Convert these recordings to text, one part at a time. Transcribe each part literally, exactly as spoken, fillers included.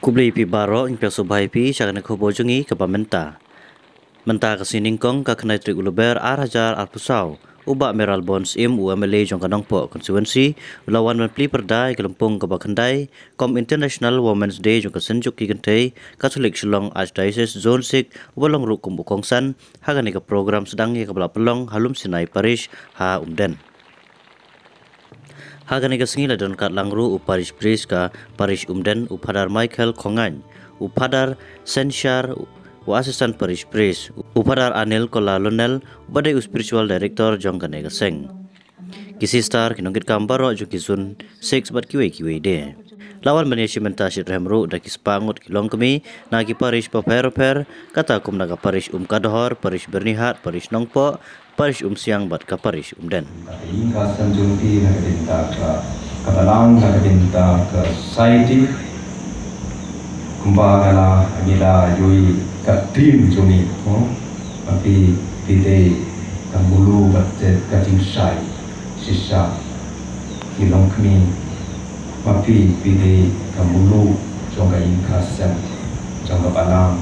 Khublei phi baroh, ngi pdiang sngewbha ïa phi sha kane ka khubor jong ngi kaba mynta. Mynta ka sngi nyngkong ka khyndai tarik u Lber ar hajar arphew saw, u Bah Mayralborn Syiem, u M L A jong ka Nongpoh constituency, u la wan ban plie pyrda ïa ka lympung kaba khyndai kum International Women's Day jong ka Synjuk ki Kynthei Katholik Shillong Archdiocese Zone six, uba long ruh kum u kongsan ha kane ka program sdang ïa kaba la pynlong ha Lumsinai Parish ha Umden. Ha kane ka sngi la don katlang ruh u Parish Priest ka Parish Umden, u Father Michael Khongaiñ, u Father Senshar, u Assistant Parish Priest, u Father Anil Kola Lonel, uba dei u Spiritual Director jong kane ka seng, ki sister, ki nongkitkam baroh jong ki Zone six bad kiwei kiwei de. La wan ban ïashim bynta shitrhem ruh da ki spah ngut ki longkmie na ki parish bapher bapher, kata kum na ka Parish Umkadhor, Parish Byrnihat, Parish Nongpoh, Parish Umsiang bad ka Parish Umden. Ka ïing ka sem jong phi na ka bynta ka, ka balang, na ka bynta ka society. Kumba ka la ngi la ïohi ka theme jong ngi, no? Ma phi phi dei ka mulu bad ka jingshai shisha ki longkmie. Ma phi phi dei ka mulu jong ka ïing ka sem jong ka balang.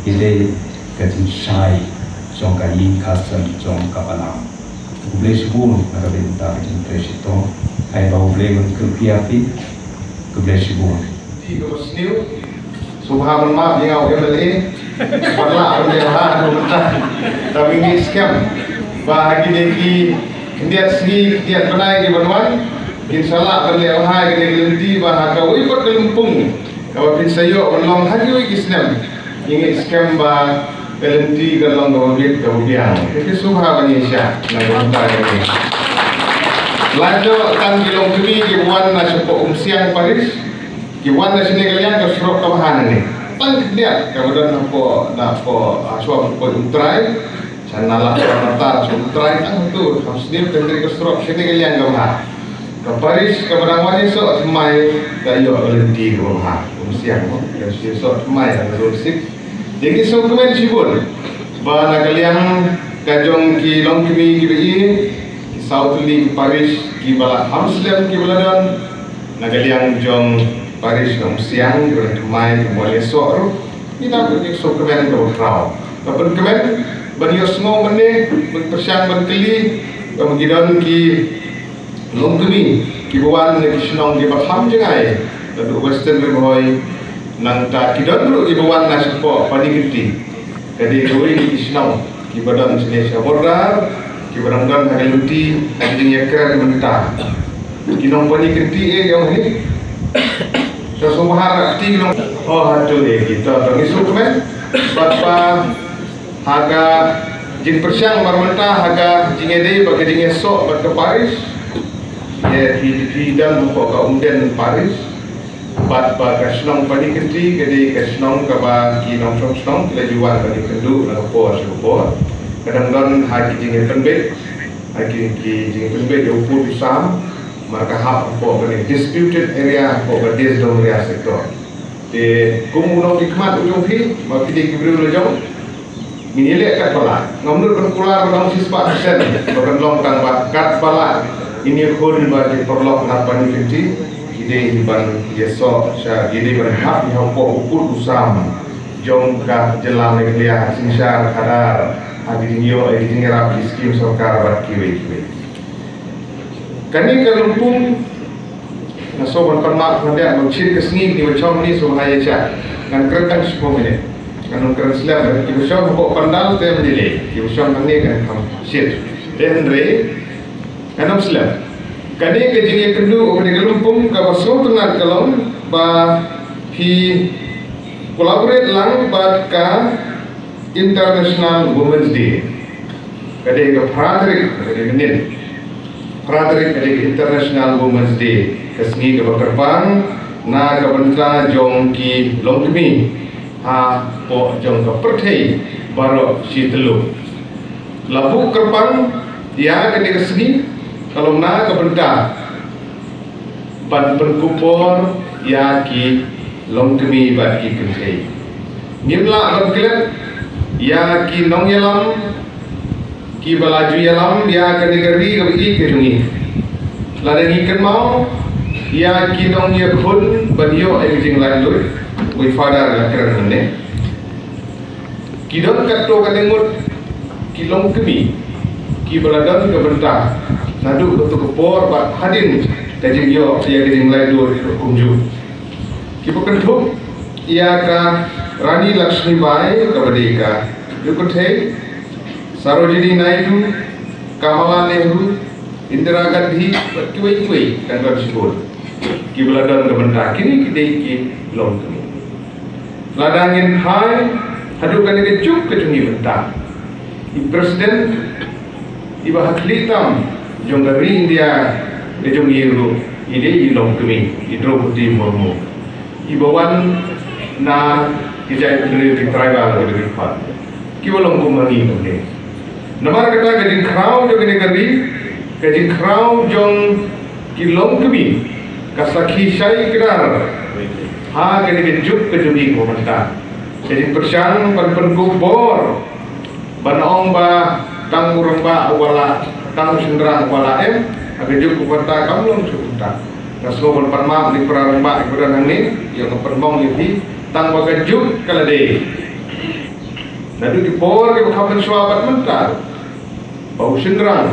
Phi dei ka jingshai jong ka ïing ka sem jong ka balang. Khublei shibun na ka bynta ka jingtrei shitom. Ai ba U Blei un kyrkhu ïa phi. Khublei shibun. Ti ka basniew. Sngewbha ban map ïa u M L A. Ban lah ban ïa ha adu mynta. Tang ngi skhem ba ha kine ki khyndiat sngi khyndiat bnai ki ban wan, ngin sa lah ban leh ha kine ki lynti ba ha kawei pat ka lympung kaba phin sa ïoh ban long ha kiwei ki snem. Ngi ngeit skhem ba ka lynti kan long kaba bit kaba biang. Te ki sngewbha ban ïa shah na ka bynta kane. Lait noh tang ki longkmie kiba wan na shapoh Umsiang Parish. Ki wan na shane ka liang ka surok kaba ha nangne. Tang khyndiat kaba don hapoh, na hapoh, ah, shuwa ba poi Umtrai. Sha na la shuwa na ta sha Umtrai tang tu, kam sniew tang ka surok shane ka liang kaba ha. Ka parish kaba dang wan ïasoh thymmai ka ïoh ka lynti kaba ha. Umsiang mo, ka ïasoh thymmai ka Zone six. Te ngi sngewkmen shibun ba na ka liang ka jong ki longkmie kiba ïeit, ki saw tylli ki parish kiba la kham slem kiba la don, na ka liang jong parish ka Umsiang, kiba la thymmai, kiba la ïasoh ruh, ngi dap ngi sngewkmen kaba khraw. Ka pynkmen ban ïohsngew mynne, ban pyrshang ban kylli, kaba ngi don ki longkmie kiba wan na ki shnong kiba kham jngai, naduh Western Ri Bhoi, nangta ki don ruh kiba wan na shapoh Panikyntih. Ka dei kawei na ki shnong kiba don shane sha border, kiba dang don ha ka lynti, ha ka jingïakren mynta. Ki nong Panikyntih eh, ki ong hi. Sa sngewbha rakti ki nong. Oh, hato eh, kita to ngi sngewkmen. Bad ba ha ka jingpyrshang mar mynta ha ka jingïadei bad ka jingïasoh bad ka parish. Ïa ki, ki don hapoh ka Umden Parish. Bad ba ka shnong Panikyntih ka dei ka shnong kaba ki nongshong shnong ki la ju wan ban ïakynduh na ka por sha ka por. Ka dang don ha ki jingïapynbeit, ha ki, ki jingïapynbeit ïa u pud u sam, mar ka hap hapoh kane disputed area, hapoh ka Desdong area sector. Te kum u nongmihkhmat u jong phi, ma phi dei ki briew la jong, ngin ïaleh katba lah. Ngam nud ban kular ba dang shispah percent ba kan long tang ba katba lah ngin ïakhun ba ki paralok na Panikyntih ki dei hi ban ïasoh sha, ki dei ban hap ïa hapoh u pud u sam jong ka jylla Meghalaya, ha synshar khadar, ha ki jingïoh, ha ki jingïarap ki skim sorkar bad kiwei kiwei. Kane ka lympung nga sngew ban pan map, nga dei ban shit ka sngi, kine ba shong ni sngewbha ïa shah. Ngan kren tang shiphew minit. Ngan ym kren slem, ki ba shong hapoh pandal te ym lei lei. Ki ba shong hangne kan kham shit. Te hynrei ngan ym slem. Kane ka jingïakynduh kane ka lympung kaba sngewtynnat ka long ba phi collaborate lang bad ka International Women's Day. Ka dei ka phra tarik, ka dei ka mynnin. Phra tarik ka dei ka International Women's Day. Ka sngi kaba kyrpang na ka bynta jong ki longkmie hapoh jong ka pyrthei baroh shi tylli. La buh kyrpang ïa kane ka sngi ka long na ka bynta ban pynkupbor ïa ki longkmie bad ki kynthei. Ngim lah ban klet ïa ki nongïalam kiba la ju ïalam ïa kane ka ri kaba ïeit ka jong ngi. Lada ngi kynmaw ïa ki nongïakhun ban ïoh ïa ka jinglaitluid, Wei Father la kren hangne. Ki don katto katne ngut ki longkmie kiba la don ka bynta naduh kato ka por bad hadien ka jingïoh ïa ka jinglai dur kumjuh. Kiba kynthup ïa ka Rani Lakshmibai kaba dei ka jukthei, Sarojini Naidu, Kamala Nehru, Indira Gandhi bad kiwei kiwei, kan don shibun kiba la don ka bynta. Kine ki dei ki longkmie. Lada ngin phai haduh kane ka juk ka jong i bynta, i president iba ha khlieh tam jong ka ri India ka jong i ruh i dei i longkmie, i Droupadi Murmu, iba wan na ki jaitbynriew ki tribal, ki ri khot, kiba long kum ma ngi kumne. Namar kata ka jingkhraw jong kane ka ri, ka jingkhraw jong ki longkmie ka sakhi shai kdar ha kane ka juk ka jong ngi mynta. Ka jingpyrshang ban pynkup bor ban ong ba tang u rangbah uba lah, tang u shynrang uba lah, em, ha ka juk mynta kam long shuh kumta. Nga sngew ban pan map ïa i para rangbah iba don hangne, ïa ka pynmong ïa phi, tang ba ka juk ka la dei. Naduh ki por kiba kham mynshuwa bad mynta, ba u shynrang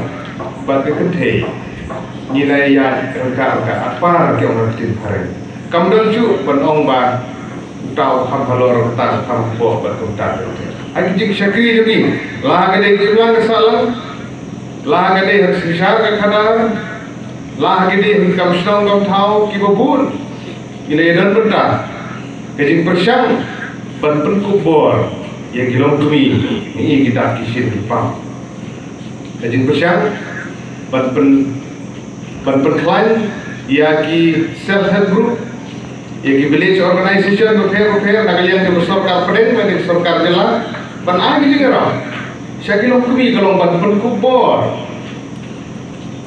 bad ka kynthei ngi la ïaid ryngkat ryngkat, apar ki ong ka ktien phareng. Kam don shuh ban ong ba uta u kham halor, uta u kham hapoh bad kumta. Ai ki jingshakri jong ngi, la ka dei ka imlang ka sahlang, la ka dei ha ka synshar ka khadar, la ka dei ha ki kam shnong kam thaw kiba bun. Ngi la ïadon bynta ka jingpyrshang ban pynkup bor ïa ki longkmie, ïa ki dap ki shin ki pang. Ka jingpyrshang ban pyn, ban pynkhlaiñ ïa ki self help group, ïa ki village organization bapher bapher, na ka liang jong ka sorkar pdeng bad ka sorkar jylla, ban ai ki jingïarap sha ki longkmie, ka long ban pynkup bor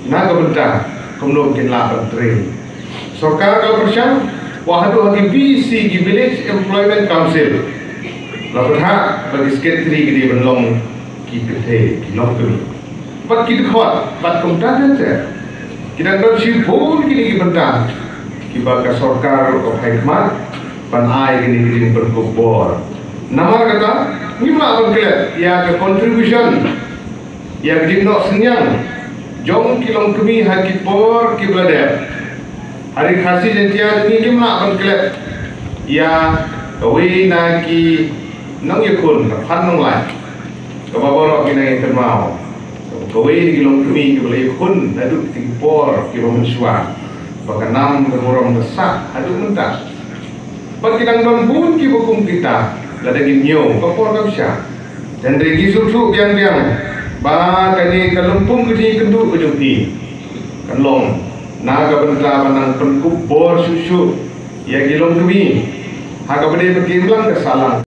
na ka bynta kumno kin lah ban trei. Sorkar ka pyrshang, wat haduh ha ki V E C, ki Village Employment Council, la pyrshang ba ki secretary ki dei ban long ki kynthei, ki longkmie, bad ki dkhot bad kumta ter ter. Ki dang don shibun kine ki bynta kiba ka sorkar ruh ka phai khmat ban ai kine ki jingpynkup bor. Namar kata ngim lah ban klet ïa ka contribution, ïa ka jingnoh synñiang jong ki longkmie ha ki por kiba la dep. Ha Ri Khasi Jaiñtia jong ngi ngim lah ban klet ïa kawei na ki nongïakhun, ka Phan Nonglait, kaba baroh ngi nang ïakynmaw. Kawei na ki longkmie kiba la ïakhun naduh ki por kiba mynshuwa, ba ka nam ka burom ka sah haduh mynta. Bad ki dang don bun kiba kum kita, lada ngin ñiew ka por kam shah. Hynrei ngi sngewthuh biang biang ba kane ka lympung ka jingïakynduh ka jong phi kan long na ka bynta ban nang pynkup bor shuh shuh ïa ki longkmie ha kaba dei ba ka imlang ka sahlang.